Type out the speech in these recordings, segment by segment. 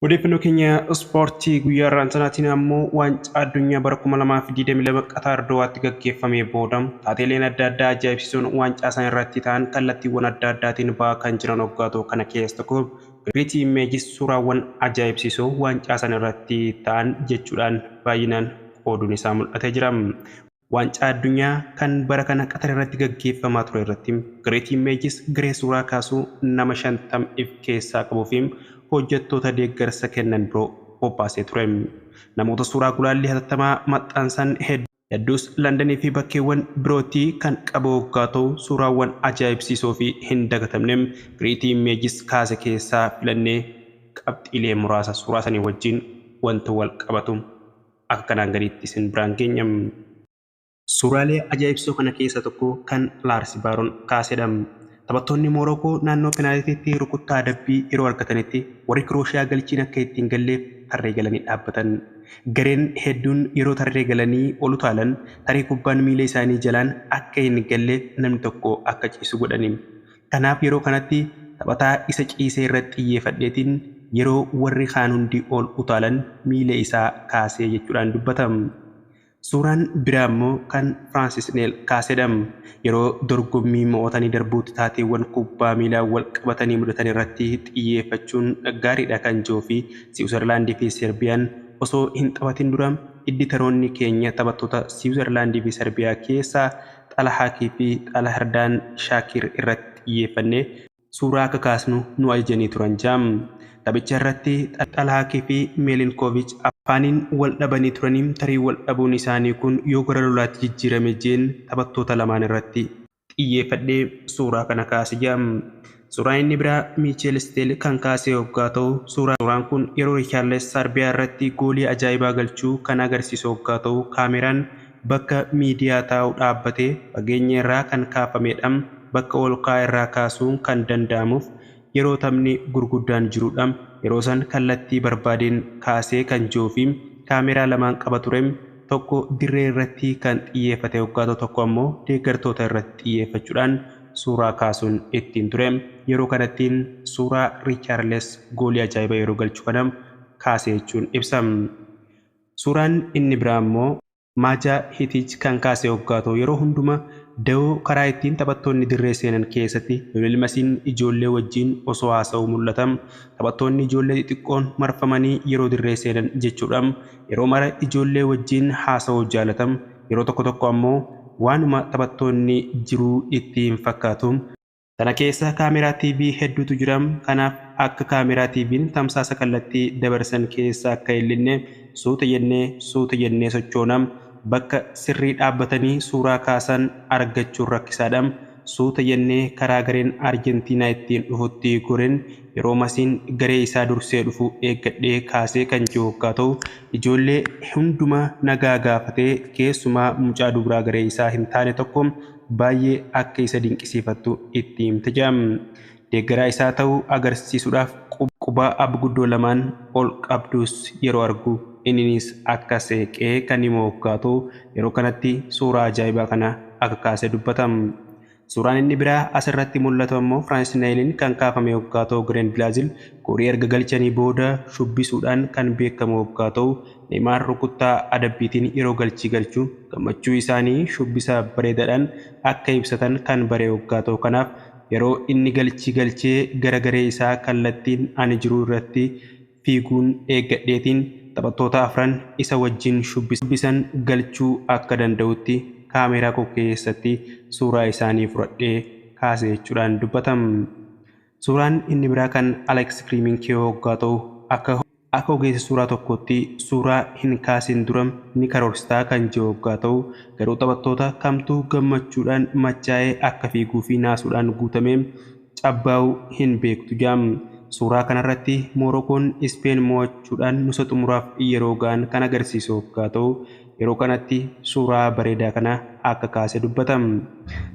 Odeeffannoo keenya ispoortii guyyaa har'aan sanaatiin ammoo waancaa addunyaa bara 2022 Qataar Dohaatti gaggeeffamee booda taateeleen adda addaa ajaa'ibsiisuun waancaa isaan irratti ta'an kallattiiwwan adda addaatiin ba'aa kan jiran hoggaatu kana keessa tokko Getty Images suuraawwan ajaa'ibsiisoo waancaa isaan irratti ta'an jechuudhaan baay'inaan qooduun isaa mul'atee jira. Waancaa addunyaa kan bara kana Qatar irratti gaggeeffamaa ture irratti Getty Images garee suuraa kaasuu nama 50 if keessaa qabuu fi hojjettoota deeggarsa kennan biroo bobbaasee ture. Namoota suuraa gulaallii hatattamaa maxxansan hedduus Londanii fi bakkeewwan birootti kan qabu hoggaa ta'u, suuraawwan ajaa'ibsiisoo fi hin dagatamne Getty Images kaase keessaa filannee qabxiilee muraasa suuraa sanii wajjin wanta wal qabatu akka kanaan gaditti isin biraan geenya. Suuraalee ajaa'ibsoo kana keessaa tokko kan Laarsi Baaroon kaasedha. Taphattoonni Moorookoo naannoo peenaaltiitti rukuttaa adabbii yeroo argatanitti warri Kirooshiyaa galchiin akka ittiin galleef tarree galanii dhaabbatan. Gareen hedduun yeroo tarree galanii ol utaalan tarii kubbaan miila isaanii jalaan akka hin galleef namni tokko akka ciisu godhani. Kanaaf yeroo kanatti taphataa isa ciisee irratti xiyyeeffadheetiin yeroo warri kaan hundi ol utaalan miila isaa kaasee jechuudhaan dubbatama. Suuraan biraa immoo kan Firaansis Neel kaasedha. Yeroo dorgommii mo'atanii darbuutti taateewwan kubbaa miilaa wal qabatanii mudatan irratti xiyyeeffachuun gaariidha kan jiruu fi Siwiizerlaandii fi Serbiyaan osoo hin taphatin dura idditaroonni keenya taphattoota Siwiizerlaandii fi Serbiyaa keessaa Xalahaakii fi Xalahardaan Shaakir irratti xiyyeeffannee suuraa akka kaasnu nu ajajanii turan jaam. Taphicha irratti Xalahaakii fi Meelinkoviich afaaniin wal dhabanii turanii tarii wal dhabuun isaanii kun yoo gara lolaatti jijjiirame jeen taphattoota lamaan irratti xiyyeeffadhee suuraa kana kaase jaam. Suuraan inni biraa Miicheel Steel kan kaase hoggaa ta'u, suuraan kun yeroo Riichaarles Sarbiyaa irratti goolii ajaa'ibaa galchuu kan agarsiisu hoggaa ta'u, kaameraan bakka miidiyaa taa'u dhaabbatee fageenya irraa kan kaafamedha. Bakka ol ka'aa irraa kaasuun kan danda'amuuf yeroo taphni gurguddaan jirudha. Yeroo san kallattii barbaadeen kaasee kan jiruu fi kaameraa lamaan qaba ture. Tokko dirree irratti kan xiyyeeffate hoggaa ta'u, tokko ammoo deeggartoota irratti xiyyeeffachuudhaan suuraa kaasuun ittiin ture. Yeroo kanattiin suuraa Riichaarles goolii ajaa'ibaa yeroo galchu kana kaase jechuun ibsa. Suuraan inni biraa immoo Maajaa Hitiich kan kaase hoggaa ta'u, yeroo hundumaa da'oo karaa ittiin taphattoonni dirree seenan keessatti Lionel Messiin ijoollee wajjin osoo haasa'uu mul'ata. Taphattoonni ijoollee xixiqqoon marfamanii yeroo dirree seenan jechuudha. Yeroo mara ijoollee wajjin haasa'uu jaalata. Yeroo tokko tokko ammoo waanuma taphattoonni jiruu ittiin fakkaatu. Kana keessa kaameraa TV hedduutu jira. Kanaaf akka kaameraa TV'n tamsaasa kallattii dabarsan keessa akka hin linne suuta jennee suuta jennee sochoona. Bakka sirrii dhaabbatanii suuraa kaasan argachuun rakkisaadha. Suuta jennee karaa gareen Arjentiinaa ittiin dhufutti goreen yeroo Masiin garee isaa dursee dhufu eeggadhee kaasee kan jiru hoggaa ta'u, ijoollee hundumaa nagaa gaafatee keessumaa mucaa dubaraa garee isaa hin taane tokko baay'ee akka isa dinqisiifattu itti himte jedhama. Deeggaraa isaa ta'uu agarsiisuudhaaf qubaa abguddoo lamaan ol qabdus yeroo argu inninis akka seeqee kan himu hoggaa ta'u, yeroo kanatti suuraa ajaa'ibaa kana akka kaase dubbatama. Suuraan inni biraa asirratti mul'atu ammoo Firaansis Naayiliin kan kaafame hoggaa ta'u, gareen Biraazil goolii erga galchanii booda shubbisuudhaan kan beekamu hoggaa ta'u, Neeymaar rukuttaa adabbiitiin yeroo galchii galchu gammachuu isaanii shubbisa bareedaadhaan akka ibsatan kan bare hoggaa ta'u, kanaaf yeroo inni galchii galchee gara garee isaa kallattiin ani jiru irratti fiiguun eeggadheetiin taphattoota afran isa wajjin shubbisan galchuu akka danda'utti kaameraa koo keessatti suuraa isaanii fudhadhee kaase jechuudhaan dubbatama. Suuraan inni biraa kan Alex Kiriiminkee hoggaa ta'u, akka ogeessa suuraa tokkotti suuraa hin kaasin dura ni karoorsitaa kan jiru hoggaa ta'u, garuu taphattoota kamtuu gammachuudhaan machaa'ee akka fiiguu fi naasuudhaan guutamee cabbaa'uu hin beektu jaam. Suuraa kanarratti Moorokoon Ispeen mo'achuudhaan nusa xumuraaf yeroo ga'an kan agarsiisu hoggaa ta'u, yeroo kanatti suuraa bareedaa kana akka kaase dubbatama.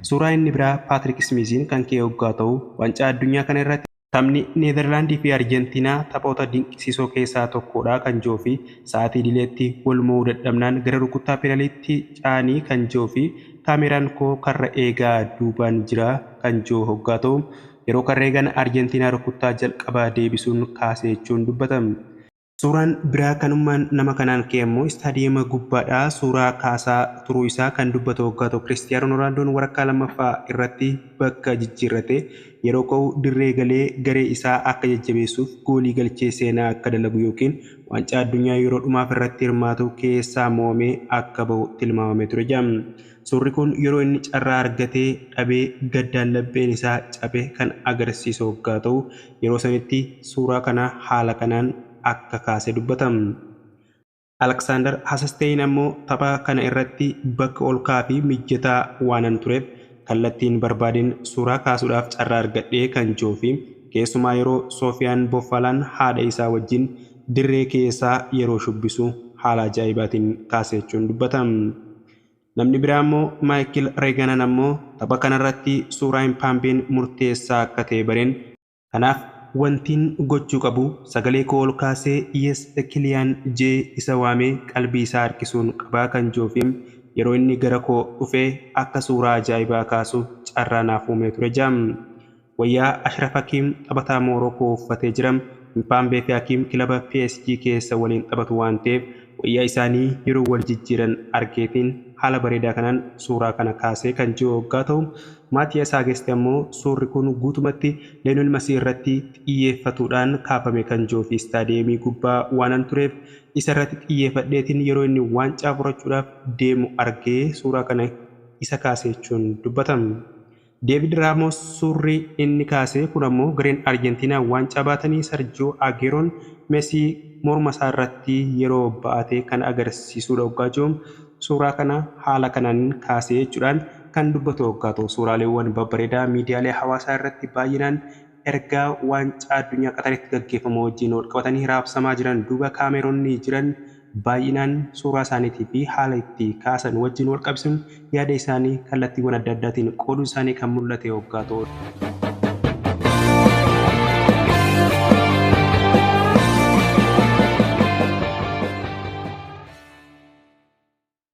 Suuraa inni biraa Paatrik Smiiziin kan ka'e hoggaa ta'u, waancaa addunyaa kana irratti taphni Neezerlaandii fi Arjentiinaa taphoota dinqisiisoo keessaa tokkodha kan jiruu fi sa'aatii idileetti wal mo'uu dadhabnaan gara rukuttaa peenaaliitti caanii kan jiruu fi kaameraan koo karra eegaa duubaan jira kan jiru hoggaa ta'u, yeroo karra eegaan Arjentiinaa rukuttaa jalqabaa deebisuun kaase jechuun dubbatama. Suuraan biraa kanummaan nama kanaan ka'e immoo istaadiyeema gubbaadhaa suuraa kaasaa turuu isaa kan dubbatu waggaa ta'u, Kiristiyaanoo Roonaaldoo waraqaa lammaffaa irratti bakka jijjiirrate yeroo ka'u dirree galee garee isaa akka jajjabeessuuf goolii galchee seenaa akka dalagu yookiin waancaa addunyaa yeroo dhumaaf irratti hirmaatu keessaa mo'amee akka bahu tilmaamamee ture jedhama. Suurri kun yeroo inni carraa argatee dhabee gaddaan lapheen isaa cabe kan agarsiisu waggaa ta'u, yeroo sanitti suuraa kana haala kanaan akka kaase dubbatama. Aleksaandar Hasasteeyin ammoo tapha kana irratti bakka ol ka'aa fi mijataa waanan tureef kallattiin barbaadeen suuraa kaasuudhaaf carraa argadhee kan jiruu fi keessumaa yeroo Soofiyaan Boffalaan haadha isaa wajjin dirree keessaa yeroo shubbisu haala ajaa'ibaatiin kaase jechuun dubbatama. Namni biraa immoo Maayikil Reeganan ammoo tapha kanarratti suuraa Impaambeen murteessaa akka ta'e bareen, kanaaf wantiin gochuu qabu sagalee koo ol kaasee "Yes Kiliyaan" jee isa waamee qalbii isaa harkisuun qabaa kan jiruu fi yeroo inni gara koo dhufee akka suuraa ajaa'ibaa kaasu carraa naaf uumee ture jedhama. Wayyaa Ashraf Hakiim taphataa Moorookoo uffatee jira. Impaambee fi Hakiim kilaba PSG keessa waliin taphatu waan ta'eef wayyaa isaanii yeroo wal jijjiiran argeetiin haala bareedaa kanaan suuraa kana kaasee kan jiru waggaa ta'u, Maatiyaas Haageste ammoo suurri kun guutumatti Leenol Masii irratti xiyyeeffatuudhaan kaafame kan jiruu fi istaadiyeemii gubbaa waanan tureef isa irratti xiyyeeffadheetiin yeroo inni waancaa fudhachuudhaaf deemu argee suuraa kana isa kaase jechuun dubbatama. Deevid Raamos suurri inni kaase kun ammoo gareen Arjentiinaa waancaa baatanii Sarjoo Ageeroon Mesii morma isaa irratti yeroo ba'ate kan agarsiisudha waggaa jiru suuraa kana haala kanaan kaasee jechuudhaan kan dubbatu waggaa ta'u, suuraaleewwan babbareedaa miidiyaalee hawaasaa irratti baay'inaan ergaa waancaa addunyaa Qataritti gaggeeffamu wajjin wal qabatanii raabsamaa jiran duuba kaameroonni jiran baay'inaan suuraa isaaniitii fi haala itti kaasan wajjin wal qabsiisuun yaada isaanii kallattiiwwan adda addaatiin qooduun isaanii kan mul'ate waggaa ta'udha.